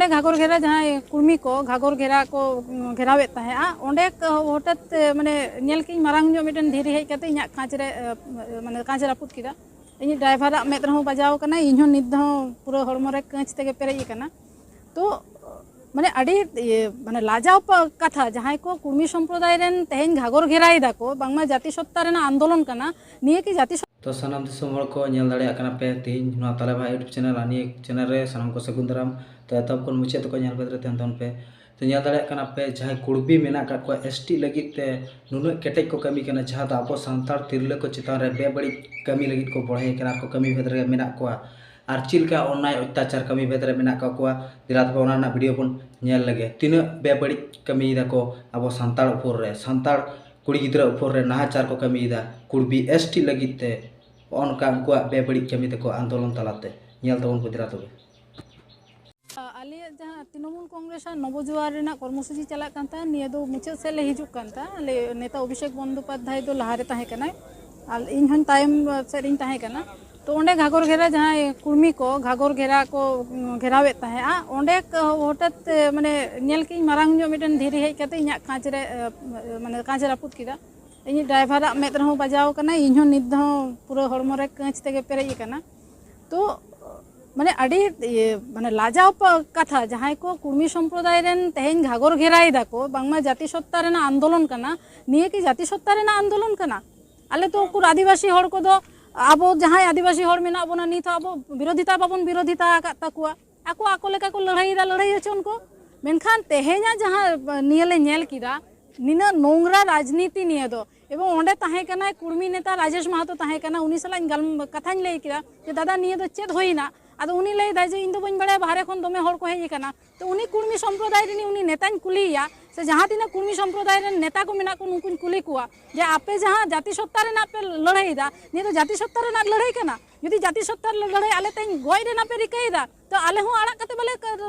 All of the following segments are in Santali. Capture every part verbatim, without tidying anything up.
ᱜᱷᱟᱜᱚᱨ ᱜᱷᱮᱨᱟ ᱡᱟᱦᱟᱸᱭ ᱠᱩᱲᱢᱤ ᱠᱚ ᱜᱷᱟᱜᱚᱨ ᱜᱷᱮᱨᱟ ᱠᱚ ᱜᱷᱮᱨᱟᱣᱮᱫ ᱛᱟᱦᱮᱸᱜᱼᱟ, ᱚᱸᱰᱮ ᱦᱚᱴᱟᱛ ᱢᱟᱱᱮ ᱧᱮᱞ ᱠᱤᱧ ᱢᱟᱨᱟᱝ ᱧᱚᱜ ᱢᱤᱫᱴᱮᱱ ᱫᱷᱤᱨᱤ ᱦᱮᱡ ᱠᱟᱛᱮ ᱤᱧᱟᱹᱜ ᱠᱟᱸᱪ ᱨᱮ ᱢᱟᱱᱮ ᱠᱟᱸᱪ ᱨᱟᱹᱯᱩᱫ ᱠᱮᱫᱟ᱾ ᱤᱧᱤᱡ ᱰᱨᱟᱭᱵᱷᱟᱨᱟᱜ ᱢᱮᱫ ᱨᱮᱦᱚᱸ ᱵᱟᱡᱟᱣ ᱟᱠᱟᱱᱟ, ᱤᱧᱦᱚᱸ ᱱᱤᱛ ᱦᱚᱸ ᱯᱩᱨᱟᱹ ᱦᱚᱲᱢᱚ ᱨᱮ ᱠᱟᱹᱪ ᱛᱮᱜᱮ ᱯᱮᱨᱮᱡ ᱟᱠᱟᱱᱟ᱾ ᱛᱚ ᱢᱟᱱᱮ ᱟᱹᱰᱤ ᱤᱭᱟᱹ ᱢᱟᱱᱮ ᱞᱟᱡᱟᱣ ᱯᱟ- ᱠᱟᱛᱷᱟ, ᱡᱟᱦᱟᱸᱭ ᱠᱚ ᱠᱩᱲᱢᱤ ᱥᱚᱢᱯᱨᱚᱫᱟᱭ ᱨᱮᱱ ᱛᱮᱦᱮᱧ ᱜᱷᱟᱜᱚᱨ ᱜᱷᱮᱨᱟᱭ ᱫᱟᱠᱚ, ᱵᱟᱝᱢᱟ ᱡᱟᱹᱛᱤ ᱥᱚᱛᱛᱟ ᱨᱮᱱᱟᱜ ᱟᱱᱫᱳᱞᱚᱱ ᱠᱟᱱᱟ, ᱱᱤᱭᱟᱹ ᱠᱤ ᱡᱟᱹᱛᱤ ᱛᱚ ᱥᱟᱱᱟᱢ ᱫᱤᱥᱚᱢ ᱦᱚᱲ ᱠᱚ ᱧᱮᱞ ᱫᱟᱲᱮᱭᱟᱜ ᱠᱟᱱᱟ ᱯᱮ ᱛᱮᱦᱮᱧ ᱱᱚᱣᱟ ᱛᱟᱞᱮ ᱵᱟᱦᱟ YouTube ᱪᱮᱱᱮᱞ ᱟᱨ ᱱᱤᱭᱟᱹ ᱪᱮᱱᱮᱞ ᱨᱮ ᱥᱟᱱᱟᱢ ᱠᱚ ᱥᱟᱹᱜᱩᱱ ᱫᱟᱨᱟᱢ᱾ ᱛᱚ ᱮᱛᱚᱦᱚᱵ ᱠᱷᱚᱱ ᱢᱩᱪᱟᱹᱫ ᱛᱮᱠᱚ ᱧᱮᱞ ᱵᱮᱫ ᱨᱮ ᱛᱟᱦᱮᱱ ᱛᱟᱵᱚᱱ ᱯᱮ᱾ ᱛᱚ ᱧᱮᱞ ᱫᱟᱲᱮᱭᱟᱜ ᱠᱟᱱᱟ ᱯᱮ ᱡᱟᱦᱟᱸᱭ ᱠᱩᱲᱵᱤ ᱢᱮᱱᱟᱜ ᱟᱠᱟᱫ ᱠᱚᱣᱟ, ᱮᱥ ᱴᱤ ᱞᱟᱹᱜᱤᱫ ᱛᱮ ᱱᱩᱱᱟᱹᱜ ᱠᱮᱴᱮᱡ ᱠᱚ ᱠᱟᱹᱢᱤ ᱠᱟᱱᱟ, ᱡᱟᱦᱟᱸ ᱫᱚ ᱟᱵᱚ ᱥᱟᱱᱛᱟᱲ ᱛᱤᱨᱞᱟᱹ ᱠᱚ ᱪᱮᱛᱟᱱ ᱨᱮ ᱵᱮᱵᱟᱹᱲᱤᱡ ᱠᱟᱹᱢᱤ ᱞᱟᱹᱜᱤᱫ ᱠᱚ ᱵᱚᱲᱦᱮ ᱠᱟᱱᱟ ᱟᱨ ᱠᱚ ᱠᱟᱹᱢᱤ ᱵᱷᱮᱫ ᱨᱮᱜᱮ ᱢᱮᱱᱟᱜ ᱠᱚᱣᱟ᱾ ᱟᱨ ᱪᱮᱫ ᱞᱮᱠᱟ ᱚᱱᱱᱟᱭ ᱚᱛᱛᱟᱪᱟᱨ ᱠᱟᱹᱢᱤ ᱵᱷᱮᱫ ᱨᱮ ᱢᱮᱱᱟᱜ ᱟᱠᱟᱫ ᱠᱚᱣᱟ, ᱫᱮᱞᱟ ᱛᱚᱵᱮ ᱚᱱᱟ ᱨᱮᱱᱟᱜ ᱵᱷᱤᱰᱤᱭᱳ ᱵᱚᱱ ᱧᱮᱞ ᱞᱮᱜᱮ᱾ ᱛᱤᱱᱟᱹᱜ ᱵᱮᱵᱟᱹᱲᱤᱡ ᱠᱟᱹᱢᱤᱭ ᱫᱟᱠᱚ ᱟᱵᱚ ᱥᱟᱱᱛᱟᱲ ᱩᱯᱚᱨ ᱨᱮ, ᱥᱟᱱᱛᱟᱲ ᱠᱩᱲᱤ ᱜᱤᱫᱽᱨᱟᱹ ᱩᱯᱚᱨ ᱨᱮ ᱱᱟᱦᱟᱪᱟᱨ ᱠᱚ ᱠᱟᱹᱢᱤᱭᱮᱫᱟ ᱠᱩᱲᱵᱤ ᱮᱥ ᱴᱤ ᱞᱟᱹᱜᱤᱫ ᱛᱮ᱾ ᱱᱚᱜᱼᱚ ᱱᱚᱝᱠᱟ ᱩᱱᱠᱩᱣᱟᱜ ᱵᱮᱵᱟᱹᱲᱤᱡ ᱠᱟᱹᱢᱤ ᱛᱟᱠᱚ ᱟᱱᱫᱳᱞᱚᱱ ᱛᱟᱞᱟᱛᱮ᱾ ᱧᱮᱞ ᱛᱟᱵᱚᱱ ᱯᱮ ᱫᱮᱞᱟ ᱛᱚᱵᱮ᱾ ᱟᱞᱮᱭᱟᱜ ᱡᱟᱦᱟᱸ ᱛᱨᱤᱱᱚᱢᱩᱞ ᱠᱚᱝᱜᱨᱮᱥ ᱟᱨ ᱱᱚᱵᱚᱡᱩᱣᱟᱱ ᱨᱮᱱᱟᱜ ᱠᱚᱨᱢᱚᱥᱩᱪᱤ ᱪᱟᱞᱟᱜ ᱠᱟᱱ ᱛᱟᱦᱮᱸᱫ, ᱱᱤᱭᱟᱹ ᱫᱚ ᱢᱩᱪᱟᱹᱫ ᱥᱮᱫ ᱞᱮ ᱦᱤᱡᱩᱜ ᱠᱟᱱ ᱛᱟᱦᱮᱸᱫ᱾ ᱟᱞᱮ ᱱᱮᱛᱟ ᱚᱵᱷᱤᱥᱮᱠ ᱵᱚᱱᱫᱳᱯᱟᱫᱽᱫᱷᱟᱭ ᱫᱚ ᱞᱟᱦᱟᱨᱮ ᱛᱟᱦᱮᱸ ᱠᱟᱱᱟᱭ ᱟᱨ ᱤᱧ ᱦᱚᱸᱧ ᱛᱟᱭᱚᱢ ᱥᱮᱫ ᱨᱤᱧ ᱛᱟᱦᱮᱸ ᱠᱟᱱᱟ᱾ ᱛᱚ ᱚᱸᱰᱮ ᱜᱷᱟᱜᱚᱨ ᱜᱷᱮᱨᱟ ᱡᱟᱦᱟᱸᱭ ᱠᱩᱲᱢᱤ ᱠᱚ ᱜᱷᱟᱜᱚᱨ ᱜᱷᱮᱨᱟ ᱠᱚ ᱜᱷᱮᱨᱟᱣᱮᱫ ᱛᱟᱦᱮᱸᱫᱼᱟ, ᱚᱸᱰᱮ ᱦᱚᱴᱟᱛ ᱢᱟᱱᱮ ᱧᱮᱞ ᱠᱤᱧ ᱢᱟᱨᱟᱝ ᱧᱚᱜ ᱢᱤᱫᱴᱮᱱ ᱫᱷᱤᱨᱤ ᱦᱮᱡ ᱠᱟᱛᱮ ᱤᱧᱟᱹᱜ ᱠᱟᱸᱪ ᱨᱮ ᱢᱟᱱᱮ ᱠᱟᱸᱪ ᱨᱟᱹᱯᱩᱫ ᱠᱮᱫᱟ᱾ ᱤᱧᱤᱡ ᱰᱨᱟᱭᱵᱷᱟᱨᱟᱜ ᱢᱮᱫ ᱨᱮᱦᱚᱸ ᱵᱟᱡᱟᱣ ᱟᱠᱟᱱᱟ, ᱤᱧᱦᱚᱸ ᱱᱤᱛ ᱦᱚᱸ ᱯᱩᱨᱟᱹ ᱦᱚᱲᱢᱚ ᱨᱮ ᱠᱟᱹᱪ ᱛᱮᱜᱮ ᱯᱮᱨᱮᱡ ᱟᱠᱟᱱᱟ᱾ ᱛᱚ ᱢᱟᱱᱮ ᱟᱹᱰᱤ ᱤᱭᱟᱹ ᱢᱟᱱᱮ ᱞᱟᱡᱟᱣ ᱯᱟ- ᱠᱟᱛᱷᱟ, ᱡᱟᱦᱟᱸᱭ ᱠᱚ ᱠᱩᱲᱢᱤ ᱥᱚᱢᱯᱨᱚᱫᱟᱭ ᱨᱮᱱ ᱛᱮᱦᱮᱧ ᱜᱷᱟᱜᱚᱨ ᱜᱷᱮᱨᱟᱭ ᱫᱟᱠᱚ, ᱵᱟᱝᱢᱟ ᱡᱟᱹᱛᱤ ᱥᱚᱛᱛᱟ ᱨᱮᱱᱟᱜ ᱟᱱᱫᱳᱞᱚᱱ ᱠᱟᱱᱟ, ᱱᱤᱭᱟᱹ ᱠᱤ ᱡᱟᱹᱛᱤ ᱥᱚᱛᱛᱟ ᱨᱮᱱᱟᱜ ᱟᱱᱫᱳᱞᱚᱱ ᱠᱟᱱᱟ? ᱟᱞᱮ ᱛᱚ ᱩᱠᱩᱨ ᱟᱹᱫᱤᱵᱟᱹᱥᱤ ᱦᱚᱲ ᱠᱚᱫᱚ, ᱟᱵᱚ ᱡᱟᱦᱟᱸᱭ ᱟᱹᱫᱤᱵᱟᱹᱥᱤ ᱦᱚᱲ ᱢᱮᱱᱟᱜ ᱵᱚᱱᱟ, ᱱᱤᱛ ᱦᱚᱸ ᱟᱵᱚ ᱵᱤᱨᱳᱫᱷᱤᱛᱟ ᱵᱟᱵᱚᱱ ᱵᱤᱨᱳᱫᱷᱤᱛᱟ ᱟᱠᱟᱫ ᱛᱟᱠᱚᱣᱟ᱾ ᱟᱠᱚ ᱟᱠᱚ ᱞᱮᱠᱟ ᱠᱚ ᱞᱟᱹᱲᱦᱟᱹᱭᱮᱫᱟ, ᱞᱟᱹᱲᱦᱟᱹᱭ ᱦᱚᱪᱚᱱ ᱠᱚ᱾ ᱢᱮᱱᱠᱷᱟᱱ ᱛᱮᱦᱮᱧᱟᱜ ᱡᱟᱦᱟᱸ ᱱᱤᱭᱟᱹ ᱞᱮ ᱧᱮᱞ ᱠᱮᱫᱟ, ᱱᱤᱱᱟᱹᱜ ᱱᱚᱝᱨᱟ ᱨᱟᱡᱽᱱᱤᱛᱤ ᱱᱤᱭᱟᱹ ᱫᱚ᱾ ᱮᱵᱚᱝ ᱚᱸᱰᱮ ᱛᱟᱦᱮᱸ ᱠᱟᱱᱟᱭ ᱠᱩᱲᱢᱤ ᱱᱮᱛᱟ ᱨᱟᱡᱮᱥ ᱢᱟᱦᱟᱛᱚ ᱛᱟᱦᱮᱸ ᱠᱟᱱᱟ, ᱩᱱᱤ ᱥᱟᱞᱟᱜ ᱤᱧ ᱜᱟᱞ- ᱠᱟᱛᱷᱟᱧ ᱞᱟᱹᱭ ᱠᱮᱫᱟ ᱡᱮ, "ᱫᱟᱫᱟ, ᱱᱤᱭᱟᱹ ᱫᱚ ᱪᱮᱫ ᱦᱩᱭᱱᱟ?" ᱟᱫᱚ ᱩᱱᱤ ᱞᱟᱹᱭ ᱮᱫᱟᱭ ᱡᱮ, "ᱤᱧ ᱫᱚ ᱵᱟᱹᱧ ᱵᱟᱲᱟᱭᱟ, ᱵᱟᱦᱨᱮ ᱠᱷᱚᱱ ᱫᱚᱢᱮ ᱦᱚᱲ ᱠᱚ ᱦᱮᱡ ᱟᱠᱟᱱᱟ᱾" ᱛᱚ ᱩᱱᱤ ᱠᱩᱲᱢᱤ ᱥᱚᱢᱯᱨᱚᱫᱟᱭ ᱨᱤᱱᱤᱡ ᱩᱱᱤ ᱱᱮᱛᱟᱧ ᱠᱩᱞᱤᱭᱮᱭᱟ, ᱥᱮ ᱡᱟᱦᱟᱸ ᱛᱤᱱᱟᱹᱜ ᱠᱩᱲᱢᱤ ᱥᱚᱢᱯᱨᱚᱫᱟᱭ ᱨᱮᱱ ᱱᱮᱛᱟ ᱠᱚ ᱢᱮᱱᱟᱜ ᱠᱚ, ᱩᱱᱠᱩᱧ ᱠᱩᱞᱤ ᱠᱚᱣᱟ ᱡᱮ, "ᱟᱯᱮ ᱡᱟᱦᱟᱸ ᱡᱟᱹᱛᱤ ᱥᱚᱛᱛᱟ ᱨᱮᱱᱟᱜ ᱯᱮ ᱞᱟᱹᱲᱦᱟᱹᱭ ᱮᱫᱟ, ᱱᱤᱭᱟᱹ ᱫᱚ ᱡᱟᱹᱛᱤ ᱥᱚᱛᱛᱟ ᱨᱮᱱᱟᱜ ᱞᱟᱹᱲᱦᱟᱹᱭ ᱠᱟᱱᱟ? ᱡᱩᱫᱤ ᱡᱟᱹᱛᱤ ᱥᱚᱛᱛᱟ ᱨᱮᱱᱟᱜ ᱞᱟᱹᱲᱦᱟᱹᱭ ᱟᱞᱮ ᱛᱮᱦᱮᱧ ᱜᱚᱡ ᱨᱮᱱᱟᱜ ᱯᱮ ᱨᱤᱠᱟᱹᱭᱮᱫᱟ, ᱛᱚ ᱟᱞᱮ ᱦᱚᱸ ᱟᱲᱟᱜ ᱠᱟᱛᱮ ᱵᱟᱞᱮ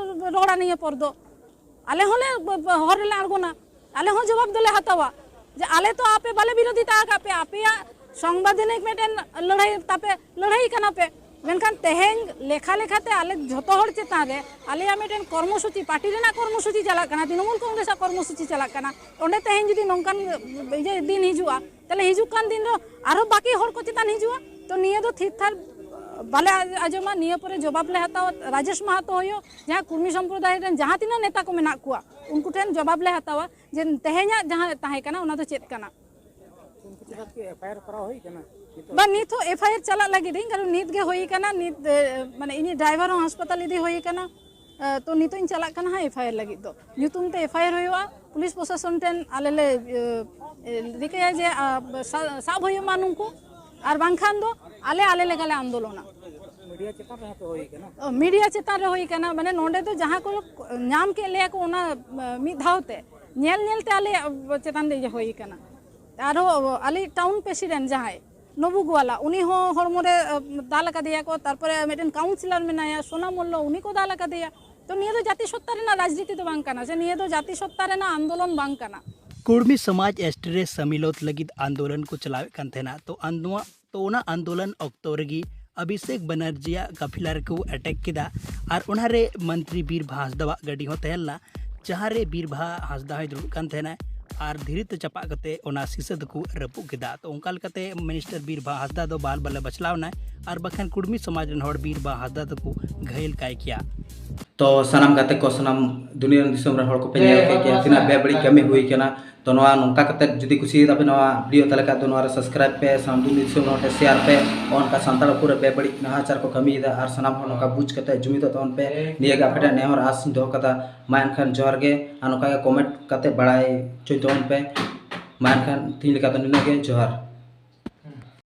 ᱨᱚᱲᱟ ᱱᱤᱭᱟᱹ ᱯᱚᱨ ᱫᱚ᱾ ᱟᱞᱮ ᱦᱚᱸᱞᱮ ᱦᱚᱨ ᱨᱮᱞᱮ ᱟᱬᱜᱚᱱᱟ, ᱟᱞᱮ ᱦᱚᱸ ᱡᱚᱵᱟᱵ ᱫᱚᱞᱮ ᱦᱟᱛᱟᱣᱟ ᱡᱮ ᱟᱞᱮ ᱛᱚ ᱟᱯᱮ ᱵᱟᱞᱮ ᱵᱤᱨᱳᱫᱷᱤᱛᱟ ᱟᱠᱟᱫ ᱯᱮ, ᱟᱯᱮᱭᱟᱜ ᱥᱚᱝᱵᱤᱫᱷᱟᱱᱤᱠ ᱢᱤᱫᱴᱮᱱ ᱞᱟᱹᱲᱦᱟᱹᱭ ᱛᱟᱯᱮ, ᱞᱟᱹᱲᱦᱟᱹᱭ ᱠᱟᱱᱟ ᱯᱮ, ᱢᱮᱱᱠᱷᱟᱱ ᱛᱮᱦᱮᱧ ᱞᱮᱠᱷᱟ ᱞᱮᱠᱷᱟᱛᱮ ᱟᱞᱮ ᱡᱷᱚᱛᱚ ᱦᱚᱲ ᱪᱮᱛᱟᱱ ᱨᱮ ᱟᱞᱮᱭᱟᱜ ᱢᱤᱫᱴᱮᱱ ᱠᱚᱨᱢᱚᱥᱩᱪᱤ, ᱯᱟᱨᱴᱤ ᱨᱮᱱᱟᱜ ᱠᱚᱨᱢᱚᱥᱩᱪᱤ ᱪᱟᱞᱟᱜ ᱠᱟᱱᱟ, ᱛᱨᱤᱱᱚᱢᱩᱞ ᱠᱚᱝᱜᱨᱮᱥᱟᱜ ᱠᱚᱨᱢᱚᱥᱩᱪᱤ ᱪᱟᱞᱟᱜ ᱠᱟᱱᱟ᱾ ᱚᱸᱰᱮ ᱛᱮᱦᱮᱧ ᱡᱩᱫᱤ ᱱᱚᱝᱠᱟᱱ ᱤᱭᱟᱹ ᱫᱤᱱ ᱦᱤᱡᱩᱜᱼᱟ, ᱛᱟᱦᱞᱮ ᱦᱤᱡᱩᱜ ᱠᱟᱱ ᱫᱤᱱ ᱨᱮ ᱟᱨᱦᱚᱸ ᱵᱟᱹᱠᱤ ᱦᱚᱲ ᱠᱚ ᱪᱮᱛᱟᱱ ᱦᱤᱡᱩᱜᱼᱟ᱾ ᱛᱚ ᱱᱤᱭᱟᱹ ᱫᱚ ᱛᱷᱤᱨ ᱛᱷᱟᱨ ᱵᱟᱞᱮ ᱟᱸᱡᱚᱢᱟ᱾ ᱱᱤᱭᱟᱹ ᱯᱚᱨᱮ ᱡᱚᱵᱟᱵ ᱞᱮ ᱦᱟᱛᱟᱣᱟ᱾ ᱨᱟᱡᱮᱥ ᱢᱟᱦᱟᱛᱚ ᱦᱩᱭᱩᱜ, ᱡᱟᱦᱟᱸ ᱠᱩᱨᱢᱤ ᱥᱚᱢᱯᱨᱚᱫᱟᱭ ᱨᱮᱱ ᱡᱟᱦᱟᱸ ᱛᱤᱱᱟᱹᱜ ᱱᱮᱛᱟ ᱠᱚ ᱢᱮᱱᱟᱜ ᱠᱚᱣᱟ, ᱩᱱᱠᱩ ᱴᱷᱮᱱ ᱡᱚᱵᱟᱵ ᱞᱮ ᱦᱟᱛᱟᱣᱟ ᱡᱮ ᱛᱮᱦᱮᱧᱟᱜ ᱡᱟᱦᱟᱸ ᱛᱟᱦᱮᱸ ᱠᱟᱱᱟ, ᱚᱱᱟ ᱫᱚ ᱪᱮᱫ ᱠᱟᱱᱟ᱾ ᱩᱱᱠᱩ ᱪᱮᱛᱟᱱ ᱠᱤ ᱮᱯᱷ ᱟᱭ ᱟᱨ ᱠᱚᱨᱟᱣ ᱦᱩᱭ ᱠᱟᱱᱟ? ᱱᱤᱛᱚᱜ ᱵᱟ, ᱱᱤᱛ ᱦᱚᱸ ᱮᱯᱷ ᱟᱭ ᱟᱨ ᱪᱟᱞᱟᱜ ᱞᱟᱹᱜᱤᱫ ᱤᱧ, ᱠᱟᱨᱚᱱ ᱱᱤᱛ ᱜᱮ ᱦᱩᱭ ᱠᱟᱱᱟ, ᱱᱤᱛ, ᱮ, ᱢᱟᱱᱮ ᱤᱧᱤᱡ ᱰᱨᱟᱭᱵᱷᱟᱨ ᱦᱚᱸ ᱦᱟᱥᱯᱟᱛᱟᱞ ᱤᱫᱤ ᱦᱩᱭ ᱠᱟᱱᱟ᱾ ᱮ, ᱛᱚ ᱱᱤᱛᱚᱜ ᱤᱧ ᱪᱟᱞᱟᱜ ᱠᱟᱱᱟ ᱦᱟᱸᱜ ᱮᱯᱷ ᱟᱭ ᱟᱨ ᱞᱟᱹᱜᱤᱫ ᱫᱚ, ᱧᱩᱛᱩᱢ ᱛᱮ ᱮᱯᱷ ᱟᱭ ᱟᱨ ᱦᱩᱭᱩᱜᱼᱟ᱾ ᱯᱩᱞᱤᱥ ᱯᱨᱚᱥᱟᱥᱚᱱ ᱴᱷᱮᱱ ᱟᱞᱮ ᱞᱮ, ᱮ, ᱮ, ᱨᱤᱠᱟᱹᱭᱟ ᱡᱮ, ᱟ, ᱥᱟ-, ᱥᱟᱵ ᱦᱩᱭᱩᱜ ᱢᱟ ᱱᱩᱠᱩ, ᱟᱨ ᱵᱟᱝᱠᱷᱟᱱ ᱫᱚ ᱟᱞᱮ, ᱟᱞᱮ ᱞᱮᱠᱟᱞᱮ ᱟᱱᱫᱳᱞᱚᱱᱟ᱾ ᱢᱤᱰᱤᱭᱟ ᱪᱮᱛᱟᱱ ᱨᱮᱦᱚᱸ ᱛᱚ ᱦᱩᱭ ᱠᱟᱱᱟ᱾ ᱚ, ᱢᱤᱰᱤᱭᱟ ᱪᱮᱛᱟᱱ ᱨᱮ ᱦᱩᱭ ᱠᱟᱱᱟ, ᱢᱟᱱᱮ ᱱᱚᱸᱰᱮ ᱫᱚ ᱡᱟᱦᱟᱸ ᱠᱚ ᱧᱟᱢ ᱠᱮᱫ ᱞᱮᱭᱟ ᱠᱚ ᱚᱱᱟ, ᱮ, ᱢᱤᱫ ᱫᱷᱟᱣ ᱛᱮ ᱧᱮᱞ ᱧᱮᱞ ᱛᱮ ᱟᱞᱮᱭᱟᱜ ᱪᱮᱛᱟᱱ ᱨᱮ ᱤᱭᱟᱹ ᱦᱩᱭ ᱠᱟᱱᱟ᱾ ᱟᱨᱦᱚᱸ ᱟᱞᱮ ᱴᱟᱣᱩᱱ ᱯᱨᱮᱥᱤᱰᱮᱱᱴ ᱡᱟᱦᱟᱸᱭ ᱱᱚᱵᱩ ᱜᱳᱣᱟᱞᱟ, ᱩᱱᱤ ᱦᱚᱸ ᱦᱚᱲᱢᱚ ᱨᱮ, ᱮ, ᱫᱟᱞ ᱟᱠᱟᱫᱮᱭᱟ ᱠᱚ, ᱛᱟᱨᱯᱚᱨᱮ ᱢᱤᱫᱴᱮᱱ ᱠᱟᱣᱩᱱᱥᱤᱞᱟᱨ ᱢᱮᱱᱟᱭᱟ ᱥᱳᱱᱟ ᱢᱚᱞᱞᱚ, ᱩᱱᱤ ᱠᱚ ᱫᱟᱞ ᱟᱠᱟᱫᱮᱭᱟ᱾ ᱛᱚ ᱱᱤᱭᱟᱹ ᱫᱚ ᱡᱟᱹᱛᱤ ᱥᱚᱛᱛᱟ ᱨᱮᱱᱟᱜ ᱨᱟᱡᱽᱱᱤᱛᱤ ᱫᱚ ᱵᱟᱝ ᱠᱟᱱᱟ, ᱥᱮ ᱱᱤᱭᱟᱹ ᱫᱚ ᱡᱟᱹᱛᱤ ᱥᱚᱛᱛᱟ ᱨᱮᱱᱟᱜ ᱟᱱᱫᱳᱞᱚᱱ ᱵᱟᱝ ᱠᱟᱱᱟ᱾ ᱠᱩᱲᱢᱤ ᱥᱚᱢᱟᱡᱽ ᱮᱥ ᱴᱤ ᱨᱮ ᱥᱟᱹᱢᱤᱞᱚᱛ ᱞᱟᱹᱜᱤᱫ ᱟᱱᱫᱳᱞᱚᱱ ᱠᱚ ᱪᱟᱞᱟᱣᱮᱫ ᱠᱟᱱ ᱛᱟᱦᱮᱱᱟ᱾ ᱛᱚ ᱟᱱᱫᱚᱣᱟ-, ᱛᱚ ᱚᱱᱟ ᱟᱱᱫᱳᱞᱚᱱ ᱚᱠᱛᱚ ᱨᱮᱜᱮ ᱚᱵᱷᱤᱥᱮᱠ ᱵᱟᱱᱟᱨᱡᱤᱭᱟᱜ ᱠᱟᱯᱷᱤᱞᱟ ᱨᱮᱠᱚ ᱮᱴᱮᱠ ᱠᱮᱫᱟ ᱟᱨ ᱚᱱᱟᱨᱮ ᱢᱚᱱᱛᱨᱤ ᱵᱤᱨᱵᱷᱟ ᱦᱟᱸᱥᱫᱟᱣᱟᱜ ᱜᱟᱹᱰᱤ ᱦᱚᱸ ᱛᱟᱦᱮᱸ ᱞᱮᱱᱟ, ᱡᱟᱦᱟᱸ ᱨᱮ ᱵᱤᱨᱵᱷᱟ ᱦᱟᱸᱥᱫᱟ ᱦᱚᱸᱭ ᱫᱩᱲᱩᱵ ᱠᱟᱱ ᱛᱟᱦᱮᱱᱟ ᱟᱨ ᱫᱷᱤᱨᱤ ᱛᱮ ᱪᱟᱯᱟᱜ ᱠᱟᱛᱮ ᱚᱱᱟ ᱥᱤᱥᱟᱹ ᱫᱚᱠᱚ ᱨᱟᱹᱯᱩᱫ ᱠᱮᱫᱟ᱾ ᱛᱚ ᱚᱱᱠᱟ ᱞᱮᱠᱟᱛᱮ ᱢᱤᱱᱤᱥᱴᱟᱨ ᱵᱤᱨᱵᱷᱟ ᱦᱟᱸᱥᱫᱟ ᱫᱚ ᱵᱟᱞ ᱵᱟᱞᱮ ᱵᱟᱪᱞᱟᱣ ᱮᱱᱟᱭ ᱟᱨ ᱵᱟᱠᱷᱟᱱ ᱠᱩᱲᱢᱤ ᱥᱚᱢᱟᱡᱽ ᱨᱮᱱ ᱦᱚᱲ ᱵᱤᱨᱵᱷᱟ ᱦᱟᱸᱥᱫᱟ ᱫᱚᱠᱚ ᱜᱷᱟᱹᱭᱟᱹᱞ ᱠᱟᱭ ᱠᱮᱭᱟ᱾ ᱛᱚ ᱥᱟᱱᱟᱢ ᱜᱟᱛᱮ ᱠᱚ, ᱥᱟᱱᱟᱢ ᱫᱩᱱᱤᱭᱟᱹ ᱨᱮᱱ ᱫᱤᱥᱚᱢ ᱨᱮᱱ ᱦᱚᱲ ᱠᱚᱯᱮ ᱧᱮᱞ ᱠᱮᱫ ᱜᱮᱭᱟ ᱛᱤᱱᱟᱹᱜ ᱵᱮᱵᱟᱹᱲᱤᱡ ᱠᱟᱹᱢᱤ ᱦᱩᱭ ᱠᱟᱱᱟ᱾ ᱛᱚ ᱱᱚᱣᱟ ᱱᱚᱝᱠᱟ ᱠᱟᱛᱮ ᱡᱩᱫᱤ ᱠᱩᱥᱤᱭᱟᱫᱟ ᱯᱮ ᱱᱚᱣᱟ ᱵᱷᱤᱰᱤᱭᱳ, ᱛᱟᱦᱚᱞᱮ ᱠᱷᱟᱱ ᱫᱚ ᱱᱚᱣᱟ ᱨᱮ ᱥᱟᱵᱥᱠᱨᱟᱭᱤᱵ ᱯᱮ, ᱥᱟᱱᱟᱢ ᱫᱩᱱᱤᱭᱟᱹ ᱫᱤᱥᱚᱢ ᱨᱮᱱ ᱦᱚᱲ ᱴᱷᱮᱱ ᱥᱮᱭᱟᱨ ᱯᱮ᱾ ᱚᱱᱠᱟ ᱥᱟᱱᱛᱟᱲ ᱩᱯᱚᱨ ᱨᱮ ᱵᱮᱵᱟᱹᱲᱤᱡ ᱱᱟᱦᱟᱪᱟᱨ ᱠᱚ ᱠᱟᱹᱢᱤᱭᱮᱫᱟ ᱟᱨ ᱥᱟᱱᱟᱢ ᱦᱚᱲ ᱱᱚᱝᱠᱟ ᱵᱩᱡᱽ ᱠᱟᱛᱮ ᱡᱩᱢᱤᱫᱚᱜ ᱛᱟᱵᱚᱱ ᱯᱮ᱾ ᱱᱤᱭᱟᱹ ᱜᱮ ᱟᱯᱮ ᱴᱷᱮᱱ ᱱᱮᱦᱚᱨ ᱟᱥ ᱤᱧ ᱫᱚᱦᱚ ᱠᱟᱫᱟ᱾ ᱢᱟ ᱮᱱᱠᱷᱟᱱ ᱡᱚᱦᱟᱨ ᱜᱮ, ᱟᱨ ᱱᱚᱝᱠᱟ ᱜᱮ ᱠᱚᱢᱮᱱᱴ ᱠᱟᱛᱮ ᱵᱟᱲᱟᱭ ᱦᱚᱪᱚᱧ ᱛᱟᱵᱚᱱ ᱯᱮ᱾ ᱢᱟ ᱮᱱᱠᱷᱟᱱ ᱛᱤᱦᱤᱧ ᱞᱮᱠᱟ ᱫᱚ ᱱᱤᱱᱟᱹᱜ ᱜᱮ, ᱡᱚᱦᱟᱨ᱾